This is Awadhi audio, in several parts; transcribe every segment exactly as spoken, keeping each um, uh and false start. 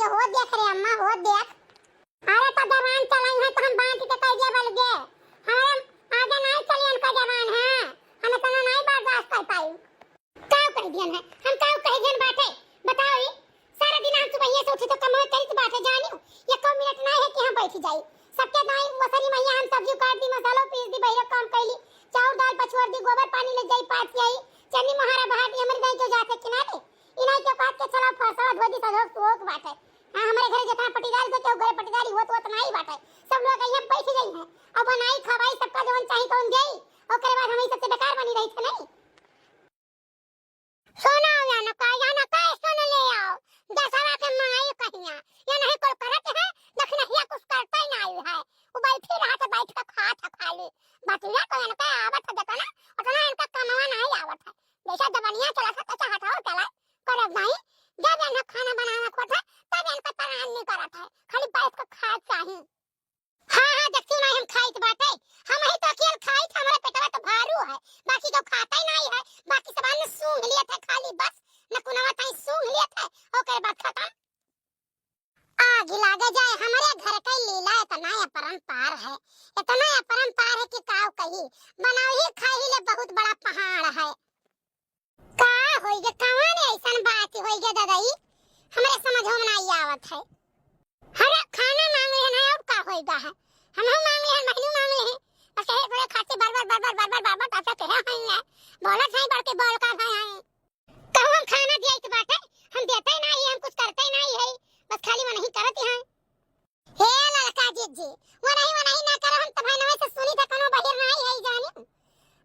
वो देख रे अम्मा, वो देख। अरे तो जबान चलाई है तो हम बांध के कह दिया बल गे। हमारे आगे नहीं चली इनका जबान है, हम इतना नहीं बर्दाश्त कर पाई। काव कह दियन है, हम काव कह दियन बाटे, बताओ ई। सारा दिन हम सुबहिया से उठी तो कमवे करित बाटे जानियो, एको मिनट नहीं है कि हम बैठ जाई। सबके दाई वसरी मैया हम सब्जी काट दी, मसालो पीस दी, बहिरो काम कैली, चाउर दाल पछोर दी, गोबर पानी ले जाई पास आई, चन्नी मोहारा बहा दी, हमरे दाई के जाते किनारे। इनाई के बात के चला फरसवा धो दी सजो सुओक बाटे। हाँ, हमरे घरे जितना पटीदार से केहू घरे पटीदारी होत होत नहीं बाटे। सब लोग यहाँ बैठ गई हैं। अब बनाई खवाई सबका जवन चाही तवन देई। ओकरे बाद हम ई सबसे बेकार बनी रही थे नहीं। सोना या न का, या न का सुन ले आओ। दसवा के माई कहिया। या नहीं कुल करत है, दखनहिया कुछ करता ही नहीं है। वो बैठी रहत है, बैठ के खात है खाली। बतिया तो इनका आवत है जितना, उतना इनका कमवा नहीं आवत है। जैसे जबनिया चला था, तो चाहत हो चला, करब नहीं। जब इनका खाना बनाना खोट है, तब इनका परान नहीं करत है। खाली बैठ के खात चाही। हाँ, हाँ, देखती नहीं हम खाइत बाटे। हम ही तो अकेल खाइत, हमारे पेटवा तो भारू है। बाकी जो खाता ही नहीं है, बाकी सब अन्न सूंघ लिया था खाली बस। न कुनवा ताई सूंघ लिया था, ओकर बाद खत्म। आग लागे जाए, हमरे घर के लीला इतना अपरंपार है, इतना अपरंपार है कि काव कही। बनाओ ही खाई ले बहुत बड़ा पहाड़ है। का होइगे, कवन ऐसन बात होइगे ददई, हमरे समझ में नहीं आवत है। अरे खाना मांग रहे हैं और का होइगा है, हम हम मांग रहे हैं, महलू मांग रहे हैं, बस यही थोड़े खाती बार बार बार बार बार बार बार बार ऐसा कहे हैं, बोलत है बड़के बोल का है। कहूँ हम खाना दिया तो बाटे, हम देते ही नहीं, हम कुछ करते ही नहीं है, बस खाली वो नहीं करते हैं। हे ललका जीजी, वो नहीं, वो नहीं ना करो, हम तो भाई नवे से सुनी था, कोनो बहिर नहीं है जानी।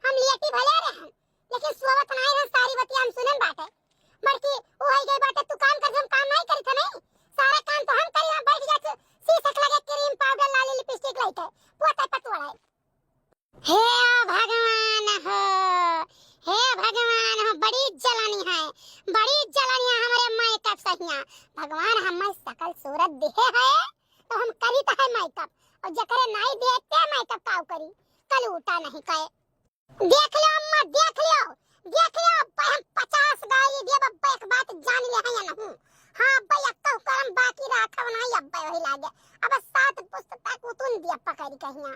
हम लियटी भले रहे, लेकिन सोवत नहीं रहे, सारी बतिया हम सुनन बाटे। बड़की, वो है गई बाटे, तू काम कर, हम काम नहीं करी था नहीं। सारा काम तो हम करी, हम बैठ जाते, शीशक लगे क्रीम पाउडर लाली लिपस्टिक लेके, पोते पतोड़े। हे भगवान हो, हे भगवान हो, बड़ी जलनी है, बड़ी जलनी है हमरे मेकअप सहिया। भगवान हमें सकल सूरत दिहे है, तो हम करी तो है मेकअप, और जकरे नहीं दिहे ते मेकअप काऊ करी, कल उठा नहीं कहे। देख लो अम्मा, देख लो, देख लो, अब हम पचास गारी दिए, अब एक बात जान ले है या नहीं। हाँ, अब एक करम बाकी राखब नहीं, अब वही लागे, अब सात पुस्त तक उतुन दिया पकड़ कहिया।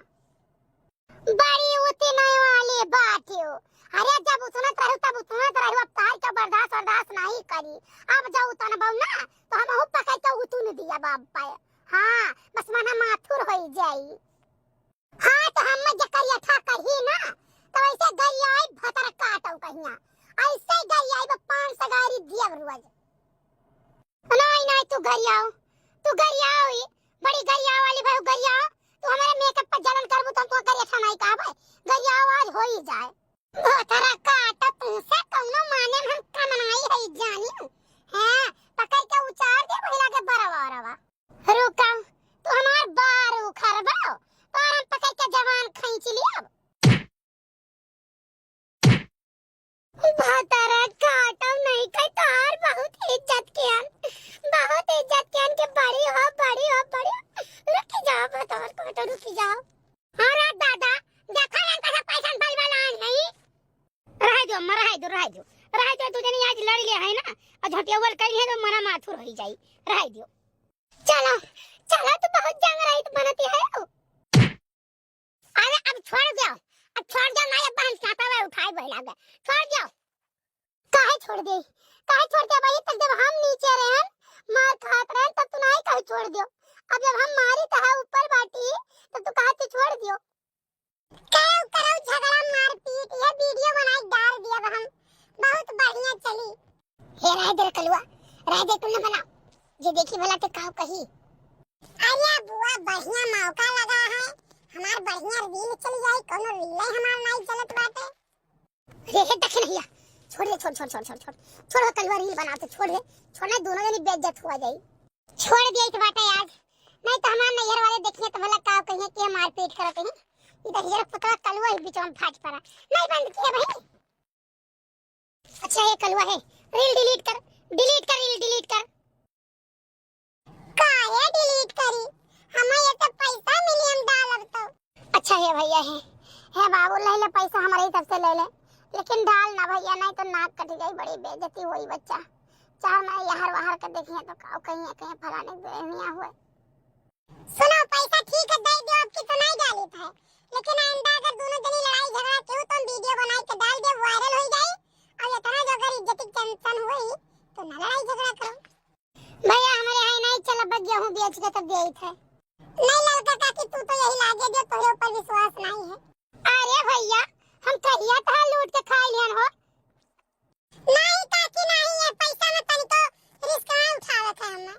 बड़ी उतने वाली बाटियो। अरे जब उतनत रहू तब उतनत रहू, अब तार के बर्दाश्त बर्दाश्त नहीं करी। अब जब उतनबऊ ना तो हमहू पकड़ के उतुन दिया बाप पे। हाँ, बस मना माथुर होई जाई। हाँ तो हम जकरिया था कही ना, तो ऐसे गरियाई भतर काटो कहिया। ऐसे गरियाई बस पाँच सौ गारी दियब रोज। नहीं, नहीं, तू गरियाओ, तू गरियाओ, ई बड़ी गरियाओ वाली भाई, गरियाओ। तू हमारे मेकअप पर जलन करबू, तो हम तो गरिया अच्छा नहीं कहबे। गरियाओ, आज हो ही जाए। भोथरा काटा तुमसे कौनो माने में हम कम नहीं है जानी। हाँ, पकड़ के उचार दे, वही लागे बरवा रवा। रुका, तू हमार बार उखरबो, तो हम पकड़ के जवान खींच लिया। भतरा काटब नहीं कई तोहार बहुत इज्जत कियन, बहुत इज्जत कियन के बड़ी हो, बड़ी हो, बड़ी हो। रुकी जाओ भतरा काटो, रुकी जाओ। अरे दादा, देखा इनका सब कैसन बलबलान है। रहे दो अम्मा, रहे दो, रहे दो, रहे दो, तू जनी आज लड़ ले है ना, और झटियावल करी है तो मना माथुर हो जाई, रहे दो। चलो, चलो, तू बहुत जंग रही तो बनती है। अरे अब छोड़ दो, अब छोड़ दो, नहीं अब हम सातवा उठाए बहिला गए, छोड़ दो। काहे छोड़ दे, काहे छोड़ दे भाई, तक जब हम नीचे रहन, मार खात रहन, तब तू नहीं कहे छोड़ दियो। अब जब हम मारी तो है ऊपर बाटी, तब तू कहा तू छोड़ दियो। करो, करो झगड़ा मारपीट, ये वीडियो बनाई डाल दिया हम, बहुत बढ़िया चली। हे रह दे रे कलुआ, रह दे, तू न बना। जे देखी भला ते काव कही। अरे बुआ, बढ़िया मौका लगा है, हमार बढ़िया रील चल जाई, कोनो रील हमार नहीं चलत बाटे। रे हे देखे नहीं, छोड़ दे, छोड़, छोड़, छोड़, छोड़, छोड़, छोड़, कलुआ रील बनाते, छोड़ दे, छोड़ ना, दोनों जनी बेइज्जत हुआ जाई। छोड़ दिया इस बाटे आज, नहीं तो हमार नैहर वाले देखिए तो भला काव कहिए कि हम मारपीट करते हैं। इधर हीरा पुतवा कलुआ ही बीच में फाट पड़ा, नहीं बंद किए भाई। अच्छा, ये कलुआ है, रील डिलीट कर, डिलीट कर, रील डिलीट कर। काहे डिलीट करी? हमें ये तो पैसा मिली, हम डालब तो। अच्छा, हे भैया, हे, हे बाबू, ले ले पैसा हमारे ही तरफ से ले ले, लेकिन डाल ना भैया, नहीं तो नाक कट जाई, बड़ी बेइज्जती होई बच्चा। चार माई यार वाहर के देखिए तो का कहीं कहीं फलाने के दुल्हनिया हुए। सुनो, पैसा ठीक है, दे दो, अब की तो नहीं डाली था, लेकिन आइंदा अगर दोनों जनी लड़ाई झगड़ा केहू तो हम वीडियो बनाई के डाल दे, वायरल हो जाई। और इतना जो अगर इज्जत की टेंशन हुई तो ना लड़ाई झगड़ा करो। भैया, हमारे यहाँ नहीं चला, बस गेहूं बेच के तब दे था। नहीं ललका काकी, तू तो यही लागे जो तोरे ऊपर विश्वास नहीं है। अरे भैया, हम कहिया तहा लूट के खाई लिहन हो। नहीं काकी, नहीं, ये पैसा में तनिको रिस्क नहीं उठावे के हमने।